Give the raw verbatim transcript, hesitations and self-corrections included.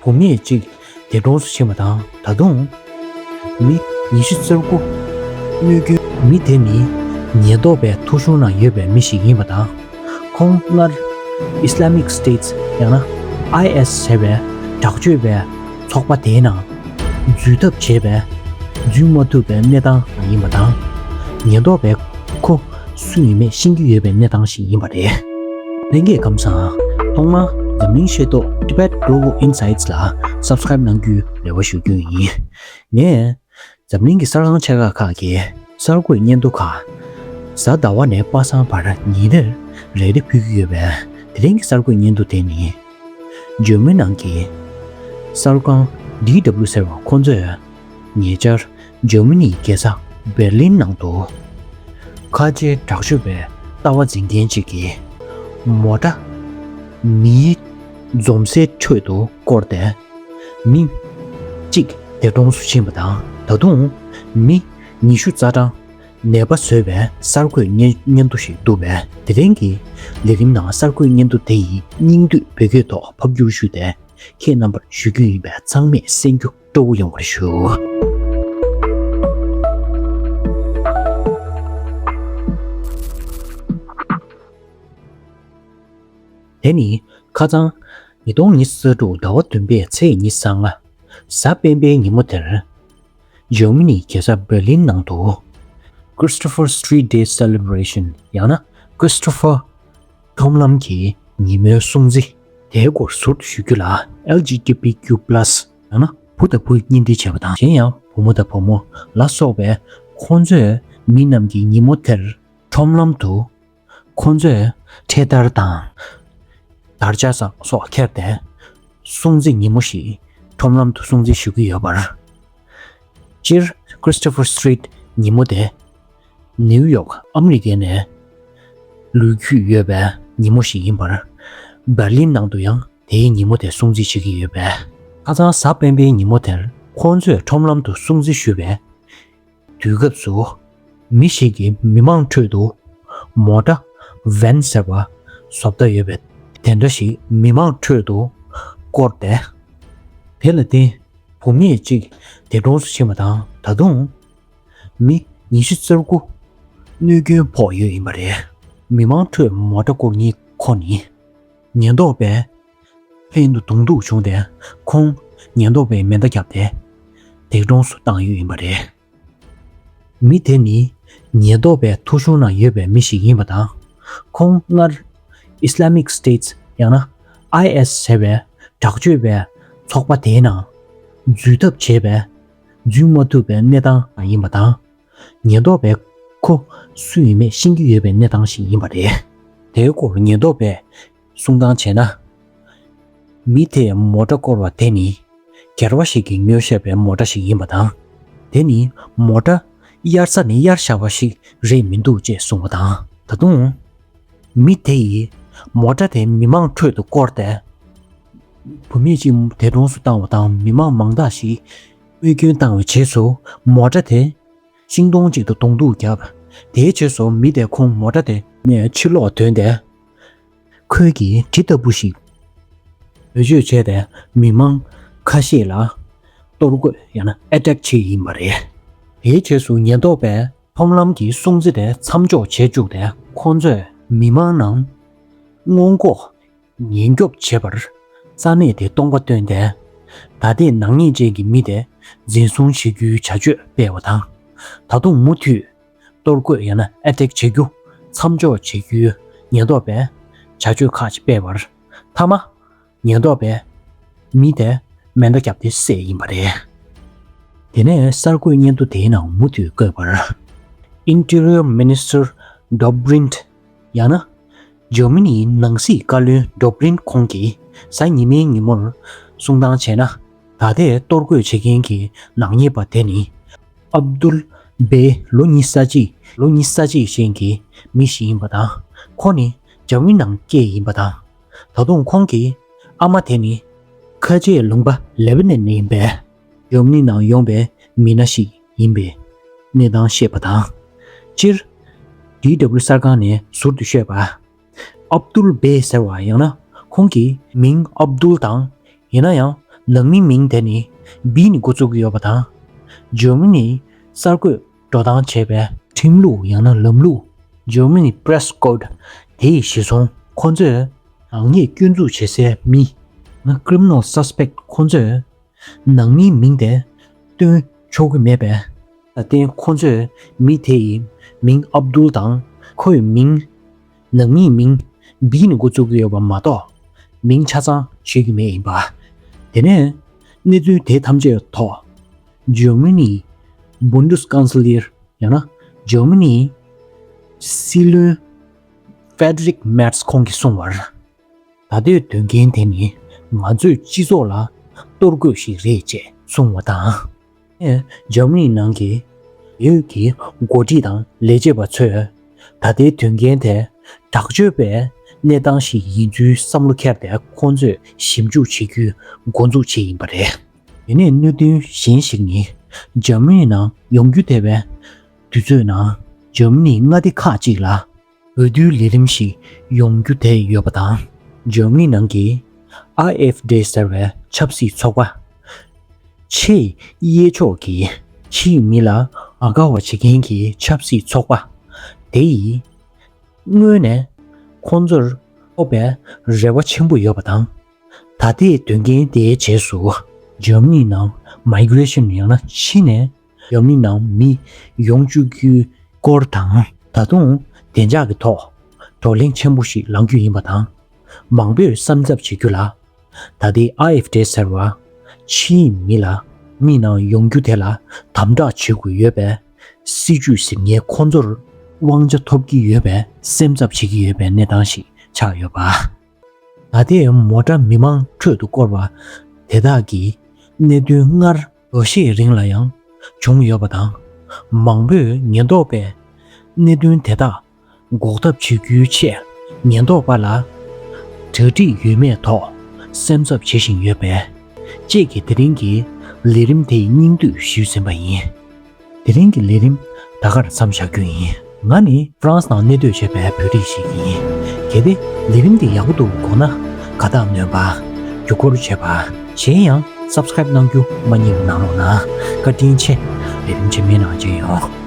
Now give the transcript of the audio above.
བུད་མེད་ཅིག་འདས་གྲོངས་སུ་ཕྱིན་པ་དང་། ད་དུང་མི་ཉི་ཤུ་རྩ་དགུ་གནོད་སྐྱོན། མི་དེ་ནི་ཉེན་རྟོག་པའི་ཐོ་གཞུང་ནང་ཡོད་པའི་མི་ཞིག་ཡིན་པ་དང་། ཁོང་སྔར་Islamic State ཡང་ན་ཨའི་ཨེས་ཟེར་བའི་དྲག་སྤྱོད་པའི་ཚོགས་པ་དེའི་ནང་འཛུལ་ཐབས་བྱས་པས་འཛུལ་མ་ཐུབ་པའི་གནས་སྟངས་ཡིན་པ་དང་། ཉེན་རྟོག་པས་ཁོ་སུ་ཡིན་མེད་ཤེས་ཀྱི་ཡོད་པའི་གནས་སྟངས་ཤིག་ཡིན་པ་རེད། ལྷན་རྒྱས་ཁམས་བཟང་། ཐོག་མར་འཛམ་གླིང་ཤེས་རྟོགས་Tibet Global Insights ལ་Subscribe གནང་རྒྱུའི་རེ་བ་ཞུ་རྒྱུ་ཡིན། ངས་འཛམ་གླིང་གི་གསར་ཁང་ཆེ་ཁག་ཁག་གི་གསར་འགོད་སྙན་ཐོ་ཁག་གཟའ་ཟླ་བ་ནས་པ་སངས་བར་ཉིན་རེར་རེ་རེ་ཕུལ་གྱི་ཡོད་པས། དེ་རིང་གི་གསར་འགོད་སྙན་ཐོ་དེ་ནི། འཇར་མ་ནི་ནང་གི་གསར་ཁང་ཌི་ཌབ་ལིའུ་ཟེར་བ་ཁོ་ཚོས་ཉེ་ཆར་འཇར་མ་ནིའི་རྒྱལ་ས་བེར་ལིན་ནང་དུ་ཁ་ཆེའི་དྲག་སྤྱོད་པའི་ལྟ་བ་འཛིན་མཁན་ཅིག་གིས་མོ་ཊ་མིའི་འཛོམས་སའི་ཁྲོད་དུ་བསྐོར་ཏེ་མི་གཅིག་འདས་གྲོངས་སུ་ཕྱིན་པ་དང་། ད་དུང་མི་ཉི་ཤུ་རྩ་གྲངས་ནད་པ་བཟོས་པའི་གསར་འགོད་སྙན་སྙན་ཐོ་ཞིག་འདུག་པས། དེ་རིང་གི་ལས་རིམ་ནང་གསར་འགོད་སྙན་ཐོ་དེ་ཡི་སྙིང་བསྡུས་བོད་སྐད་ཐོག་ཕབ་བསྒྱུར་ཞུས་ཏེ། ཁྱེད་རྣམ་པར་ཞུ་རྒྱུ་ཡིན་པས་ཚང་མས་གསན་རྒྱུ་སྤྲོ་བོ་ཡོང་བར་ཞུ། དེ་ནི་ཁ་སང་ཉིས་སྟོང་ཉི་ཤུ་རྩ་དྲུག་ཟླ་བ་བདུན་པའི་ཚེས་ཉི་ཤུ་རྩ་ལྔ། གཟའ་སྤེན་པའི་ཉིན་མོ་དེར། འཇར་མ་ནིའི་རྒྱལ་ས་བེར་ལིན་ནང་དུ། Christopher Street Day Celebration ཡང་ན་Christopher ཁྲོམ་ལམ་གྱི་ཉིན་མོའི་སྲུང་བརྩི། དེའི་སྐོར་ཟུར་དུ་ཞུ་རྒྱུ་ལ། ཨེལ་ཇི་བི་ཀིའུ་པ་ལ་སི་ཡང་ན་བུ་དང་བུ་གཉིས་འདྲེས་བྱས་པ་དང་། གཞན་ཡང་བུ་མོ་དང་བུ་མོ་ལ་སོགས་པའི་ཁོང་ཚོས་མི་རྣམས་ཀྱིས་ཉིན་མོ་དེར་ཁྲོམ་ལམ་དུ་ཁོང་ཚོས་འཕྲེད་དར་དང་དར་ལྕོག་སོགས་ཁྱེར་ཏེ་སྲུང་བརྩི་ཉིན་མོ་ཞིག་ཁྲོམ་ལམ་དུ་སྲུང་བརྩི་ཞུ་གི་ཡོད་པར། སྤྱིར་Christopher Street ཉིན་མོ་དེ་ནིའུ་ཡོག་ཨ་མི་རི་ཀའི་ནས་ལོ་རྒྱུས་ཡོད་པའི་ཉིན་མོ་ཞིག་ཡིན་པར། བེར་ལིན་ནང་དུ་ཡང་དེའི་ཉིན་མོ་དེ་སྲུང་བརྩི་བྱེད་ཀྱི་ཡོད་པས། ཁ་སང་གཟའ་སྤེན་པའི་ཉིན་མོ་དེར་ཁོང་ཚོས་ཁྲོམ་ལམ་དུ་སྲུང་བརྩི་ཞུ་བའི་དུས་སྐབས་སུ། མི་ཞིག་གིས་མི་མང་ཁྲོད་དུ་མོ་ཊ་ཝན་ཟེར་བ་བཟོ་ལྟ་ཡོད་པའི་དེ་འདྲ་ཞིག་མི་མང་ཁྲོད་དུ་བསྐོར་ཏེ། དེ་ལ་བརྟེན་བུད་མེད་ཅིག་འདས་གྲོངས་སུ་ཕྱིན་པ་དང་། ད་དུང་མི་ཉི་ཤུ་རྩ་དགུ་གནོད་སྐྱོན་ཕོག་ཡོད་ཡིན་པ་རེད། མི་མང་ཁྲོད་མོ་ཊ་བསྐོར་མཁན་ཁོ་ནི་ཉེན་རྟོག་པས་ལྷན་དུ་གདོང་ཐུག་བྱུང་སྟེ། ཁོང་ཉེན་རྟོག་པས་མེ་མདའ་བརྒྱབ་སྟེ་འདས་གྲོངས་སུ་བཏང་ཡོད་ཡིན་པ་རེད། མི་དེ་ནི་ཉེན་རྟོག་པའི་ཐོ་གཞུང་ནང་ཡོད་པའི་མི་ཞིག་ཡིན་པ་དང་། ཁོང་སྔར་Islamic State ཡང་ན་ཨའི་ཨེས་ཟེར་བའི་དྲག་སྤྱོད་པའི་ཚོགས་པ་དེའི་ནང་འཛུལ་ཐབས་བྱས་པས་འཛུལ་མ་ཐུབ་པའི་གནས་སྟངས་ཡིན་པ་དང་། ཉེན་རྟོག་པས་ཁོ་སུ་ཡིན་མེད་ཤེས་ཀྱི་ཡོད་པའི་གནས་སྟངས་ཤིག་ཡིན་པ་རེད། དེའི་སྐོར་ཉེན་རྟོག་པས་གསུང་སྟངས་བྱས་ན། མི་དེས་མོ་ཊ་བསྐོར་བ་དེ་ནི་སྒེར་བ་ཞིག་གིས་ཉོས་བཞག་པའི་མོ་ཊ་ཞིག་ཡིན་པ་དང་། དེ་ནི་མོ་ཊ་གཡར་ས་ནས་གཡར་བཞག་པ་ཞིག་རེད་མི་འདུག་ཅེས་གསུངས་པ་དང་། ད་དུང་། མི་དེ་ཡིས་མོ་ཊ་དེ་མི་མང་ཁྲོད་དུ་བསྐོར་ཏེ། བུད་མེད་ཅིག་འདས་གྲོངས་སུ་བཏང་བ་དང་། མི་མང་མང་དག་ཞིག་རྨས་སྐྱོན་བཏང་བའི་རྗེས་སུ། མོ་ཊ་དེ་ཤིང་སྡོང་ཅིག་ཏུ་གདོང་ཐུག་བརྒྱབ། དེའི་རྗེས་སུ་མི་དེ་ཁོང་མོ་ཊ་དེ་ནས་ཕྱིར་ལོག་ཐོན་ཏེ། ཁོས་ཀྱིས་གྲི་ལྟ་བུ་ཞིག་བེད་སྤྱོད་བྱས་ཏེ། མི་མང་ཁ་ཤས་ལ་གཏོར་རྒོལ་ཡང་ན་ཨེ་ཊེག་བྱས་ཡིན་པ་རེད། དེའི་རྗེས་སུ་ཉེན་རྟོག་པས་ཁྲོམ་ལམ་གྱི་སྲུང་བརྩི་དེ་མཚམས་འཇོག་བྱེད་བཅུག་སྟེ། ཁོང་ཚོས་མི་མང་ནང་སྔོན་འགོག་ཉེན་སྐྱོབ་བྱེད་པར་ས་གནས་དེའི་སྟོང་པ་བཏོན་ཏེ། ད་ལྟའི་ནག་ཉེས་ཅན་གྱི་མི་དེ་འཛིན་བཟུང་བྱེད་རྒྱུའི་བྱ་སྤྱོད་སྤེལ་བ་དང་། ད་དུང་མུ་མཐུད་གཏོར་རྒོལ་ཡང་ན་ཨེ་ཊེག་བྱེད་རྒྱུ་མཚམས་འཇོག་བྱེད་རྒྱུའི་ཉེན་རྟོག་པས་བྱ་སྤྱོད་ཁག་ཅིག་སྤེལ་བར། མཐའ་མ། ཉེན་རྟོག་པས་མི་དེ་མེ་མདའ་བརྒྱབ་སྟེ་བསད་ཡིན་པ་རེད། དེ་ནས་གསར་འགོད་སྙན་ཐོ་དེའི་ནང་མུ་མཐུད་བཀོད་པར། Interior Minister Dobrindt ཡང་ན་འཇར་མ་ནིའི་ནང་སྲིད་བཀའ་བློན་Dobrindt ཁོང་གིས་གཟའ་ཉི་མའི་ཉིན་མོར་གསུང་སྟངས་བྱས་ན། ད་ལྟའི་གཏོར་རྒོལ་བྱེད་མཁན་གྱི་ནག་ཉེས་པ་དེ་ནི་ཨབ་དུལ་བེ་ལོ་ཉི་ཤུ་རྩ་གཅིག་ལོ་ཉི་ཤུ་རྩ་གཅིག་ཅན་གྱི་མི་ཞིག་ཡིན་པ་དང་། ཁོ་ནི་འཇར་མ་ནི་ནང་སྐྱེས་ཡིན་པ་དང་། ད་དུང་ཁོང་གི་ཨ་མ་དེ་ནི་ཁ་ཆེའི་ལུང་པ་ལེ་བྷ་ནན་ནས་ཡིན་པས། འཇར་མ་ནི་ནང་ཡོང་པའི་མི་སྣ་ཞིག་ཡིན་པའི་གནས་སྟངས་བཤད་པ་དང་། སྤྱིར་ཌི་ཌབ་ལིའུ་གསར་ཁང་ནས་ཟུར་དུ་བཤད་པ། ཨབ་དུལ་བེ་ཟེར་བ་ཡང་ན་ཁོང་གི་མིང་ཨབ་དུལ་དང་། ཡིན་ན་ཡང་ ནང་མིའི་མིང་དེ་ནི་B་ནས་འགོ་བཙུགས་ཀྱི་ཡོད་པ་དང་། འཇར་མ་ནིའི་གསར་འགོད་འགྲོ་སྟངས་བྱས་པའི་ཁྲིམས་ལུགས་ཡང་ན་ལམ་ལུགས། Germany Press Code་དེ་ཡི་གཞིར་བཟུང་ཁོ་ཚོས་ནག་ཉེས་སྐྱོན་འཛུགས་བྱེད་སའི་མི། Criminal Suspect་ཁོ་ཚོས་ནང་མིའི་མིང་དེ་བཏོན་ཆོག་གི་མེད་པས། ད་ལྟའི་ཁོ་ཚོས་མི་དེ་ཡི་མིང་ཨབ་དུལ་དང་ཁོའི་མིང་ནང་མིའི་མིང་B་ནས་འགོ་བཙུགས་ཀྱི་ཡོད་པ་མ་གཏོགས་མིང་ཆ་ཚང་བྱེད་ཀྱི་མེད་ཡིན་པ། དེ་ནས་གནད་དོན་དེ་ཐམས་ཅད་ཐོག་Germany་Bundeskanzler་ཡང་ན་Germany་སྲིད་བློན་Friedrich Merz་ཁོང་གིས་གསུངས་པར། ད་ལྟའི་དོན་རྐྱེན་དེ་ནི་ང་ཚོའི་སྤྱི་ཚོགས་ལ་གཏོར་རྒོལ་ཞིག་རེད་ཅེས་གསུངས་པ་དང་། ཨེ། འཇར་མ་ནི་ནང་གི་ཡུལ་གྱི་འགོ་ཁྲིད་དང་ལས་བྱེད་པ་ཚོས་ད་ལྟའི་དོན་རྐྱེན་དེ་དྲག་སྤྱོད་པའི་གནས་སྟངས་ཤིག་ཡིན་ཚུལ་བསམ་བློ་འཁྱེར་ཏེ་ཁོང་ཚོས་ཞིབ་འཇུག་བྱེད་རྒྱུའི་འགོ་འཛུགས་བྱས་ཡིན་པ་རེད། དེ་ནས་གནད་དོན་གཞན་ཞིག་ནི། འཇར་མ་ནི་ནང་ཡོང་རྒྱུ་འདས་པའི་དུས་ཚོད་ནང་འཇར་མ་ནི་མངའ་སྡེ་ཁག་ཅིག་ལ་འོས་བསྡུའི་ལས་རིམ་ཞིག་ཡོང་རྒྱུ་དེ་ཡོད་པ་དང་། འཇར་མ་ནི་ནང་གི་ཨ་ཨེཕ་ཌི་ཟེར་བའི་ཆབ་སྲིད་ཚོགས་པ། ཆེས་གཡས་ཕྱོགས་ཀྱི་ཕྱིའི་མི་ལ་ཨ་དགའ་བ་བྱེད་མཁན་གྱི་ཆབ་སྲིད་ཚོགས་པ་དེ་ཡིས། སྔོན་ནས་ཁོང་ཚོར་ཐོབ་པའི་རེ་བ་ཆེན་པོ་ཡོད་པ་དང་། ད་ལྟའི་དོན་རྐྱེན་དེའི་རྗེས་སུ་འཇར་མ་ནི་ནང་མའི་གྷི་རེ་ཤན་ཡང་ན་ཕྱི་ནས་འཇར་མ་ནི་ནང་མི་ཡོང་བཅུག་རྒྱུའི་སྐོར་དང་། ད་དུང་བདེ་འཇགས་ཀྱི་ཐོག་བགྲོ་གླེང་ཆེན་པོ་ཞིག་ལངས་རྒྱུ་ཡིན་པ་དང་། མང་པོས་སེམས་འཚབ་བྱེད་རྒྱུ་ལ། ད་ལྟའི་ཨ་ཨེཕ་ཌི་ཟེར་བ་ཕྱིའི་མི་ལ་མི་ནང་ཡོང་རྒྱུ་དེ་ལ་དམ་དྲག་བྱེད་དགོས་ཡོད་པས། སྲིད་ཇུས་ཟིན་མཁན་ཁོང་ཚོར་དབང་ཆ་ཐོབ་ཀྱི་ཡོད་པའི་སེམས་འཚབ་བྱེད་ཀྱི་ཡོད་པའི་གནས་སྟངས་ཤིག་ཆགས་ཡོད་པ། ད་ལྟའི་མོ་ཊ་མི་མང་ཁྲོད་དུ་བསྐོར་བ་དེ་དག་གི་གནད་དོན་སྔར་ལོ་ཤས་རིང་ལ་ཡང་བྱུང་ཡོད་པ་དང་། མང་པོས་ཉེན་རྟོག་པས་གནད་དོན་དེ་དག་འགོག་ཐབས་བྱེད་རྒྱུའི་ཆེད་ཉེན་རྟོག་པ་ལ་གྲ་སྒྲིག་ཡོད་མེད་ཐོག་སེམས་འཚབ་བྱེད་བཞིན་ཡོད་པས། ཅེས་ཀྱི་དེ་རིང་གི་ལས་རིམ་དེའི་སྙིང་བསྡུས་ཞུས་ཟིན་པ་ཡིན། དེ་རིང་གི་ལས་རིམ་ད་གར་མཚམས་བཞག་རྒྱུ་ཡིན། ང་ནི་ཧྥ་རན་སི་ནང་གནས་སྡོད་བྱེད་པའི་བོད་རིགས་ཤིག་ཡིན། གལ་ཏེ་ལས་རིམ་འདི་ཡག་པོ་འདུག་དགོངས་ན། དགའ་རྟགས་སྣོན་པ། བརྒྱུད་སྐུར་བྱེད་པ། གཞན་ཡང་སབ་སི་ཀ་རེབ་གནང་རྒྱུ་མ་བསྙེལ་བ་གནང་རོགས་གནང་། བཀའ་དྲིན་ཆེ། ལས་རིམ་རྗེས་མའི་ནང་མཇལ་ཡོང་།